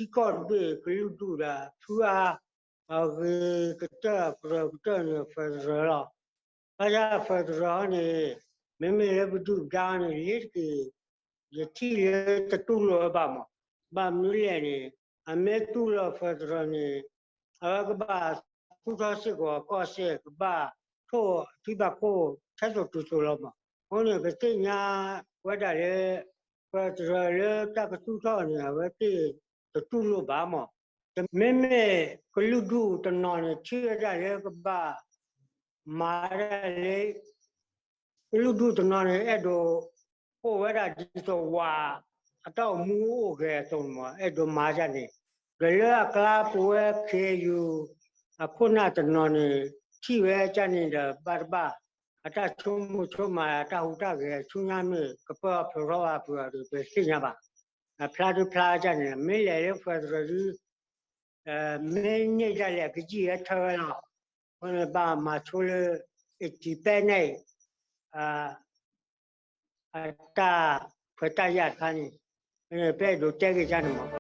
ထံကီၢ်တဘ့ၣ်ကလုာ်ဒူၣ်ဒီး ဖုအါ အဂ့ၤကတၢၢ် အကြၢးကတၢၢ်န့ၣ် federal လီၤ. ဘၣ်ဆၣ် federal န့ၣ် မ့မ့ၢ်လၢပဒုၣ်ပဒါန့ၣ် လ့ၤတက့ၢ် ယထံၣ်လၢတတူၢ်လိာ်ဝဲဘၣ်မး. ဘၣ်မနုၤလဲၣ်န့ၣ် အမ့ၢ်တူၢ်လိာ် federal န့ၣ် အဝဲကဘၣ်သူၣ်ထီၣ်စ့ၢ်ကီးကီၢ်စဲၣ် ကဘၣ်ထိၣ်ထံဘၣ်ခိၣ်ထဲသိးတုၤသိးလီၤမး. အဃိန့ၣ် ပသ့ၣ်ညါဝဲဒၣ်လၢ federal လၢတၢ်ကသူၣ်ထီၣ်န့ၣ် အဝဲသ့ၣ်တတူၢ်လိာ်ဘၣ်မး. မ့မ့ၢ်ကလုာ်ဒူၣ်တနီၤန့ၣ် ထံၣ်ဝဲဒၣ်လၢကဘၣ်မၤဒၣ်လၢ ကလုာ်ဒူၣ်တနီၤန့ၣ် အဲၣ်ဒိးအိၣ်ဝဲဒၣ်ဒ်သိးဝၤ အတၢ်အိၣ်မူအိၣ်ဂဲၤအသိးမး အဲၣ်ဒိးမၤဒ်န့ၣ်. ဒီးလၢအကျါပဝဲ ခ့ယုၢ် အခိၣ်နၢ်တနီၤန့ၣ် ထံၣ်ဝဲဒ်န့ၣ်ဒီး ဘၣ်တဘၣ် အတၢ်ဆိကမိၣ်ဆိကမး အတၢ်ဟူးတၢ်ဂဲၤဆူညါမ့ၢ် ကပၢၢ်အီၤဖျိးထီၣ်ဘၣ်ဖုးအီၤဒီး ပသ့ၣ်ညါဘၣ်. အဖျါဒုဖျါဒ်န့ၣ် မ့ၢ်လဲၤလၢ federal ဒု မ့ၢ်န့ၢ်ဒၣ်လဲာ် ကယံာ်ဝဲထၢဝဲလီၤ. အဃိန့ၣ် ဘၣ်မၤဆိလၢ independent အတၢ်ခွဲးတၢ်ယာ်တခါန့ၣ် ပအဲၣ်ဒိးတဲက့ၤဒ်န့ၣ်မး.